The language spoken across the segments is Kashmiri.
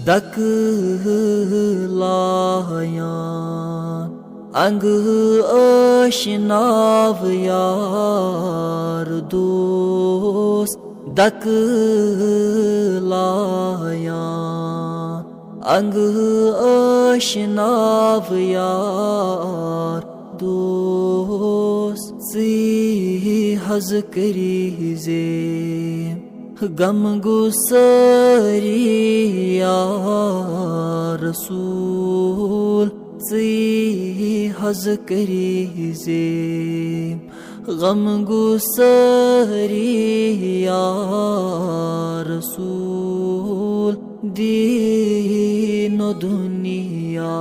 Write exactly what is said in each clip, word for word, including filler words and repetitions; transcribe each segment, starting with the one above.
دکہٕ لایان انگہٕ ٲشناو یار دوس، دکہٕ لایان انگہٕ ٲشناو یار دوس۔ ژٕے حظ کٔرۍ زِ غم گسٲری یا رسول، ژٕے حظ کٔرۍ زِ غم گسٲری یا رسول۔ دین و دنیا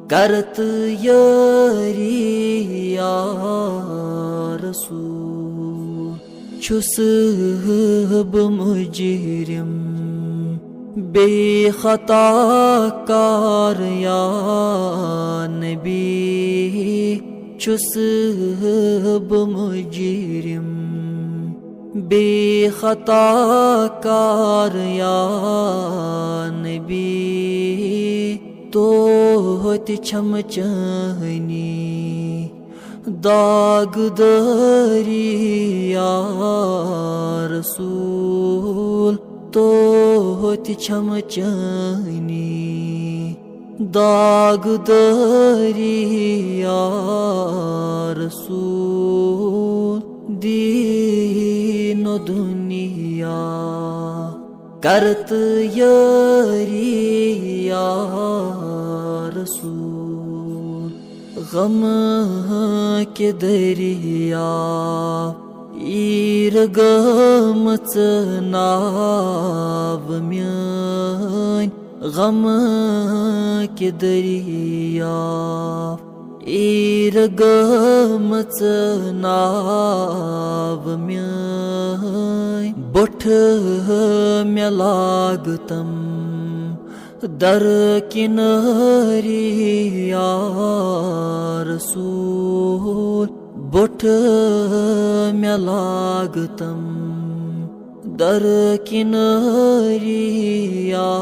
کرت یٲری یا رسول۔ چھُس بہٕ مُجرِم، بیٚیہِ خطا کار یا نبی۔ چھُس بہٕ مُجرِم، بیٚیہِ خطا کار یا نبی۔ توتہِ چھم چٲنی داغ دٲری یا رسول، توتہِ چھم چٲنی داغ دٲری یا رسول۔ دین و دنیا کرت یٲری یا رسول۔ غم کہِ دریا ایٖر گٔمٕژ ناو میٲنۍ، غم کہِ دریا ایٖر گٔمٕژ ناو میٲنۍ۔ بوٚٹھ مےٚ لاگتم در کناری یا رسول، بوٚٹھ مےٚ لاگتم در کناری یا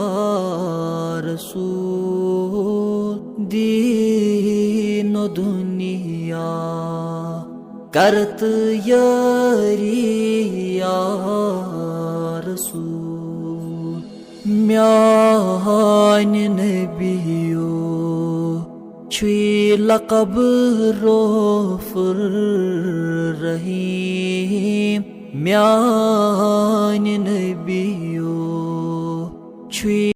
رسول۔ دین و دنیا کرت یٲری یا رسول۔ میانہِ نبیو چھُے لقب رؤف الرحیم۔ میانہِ نبیو چھُے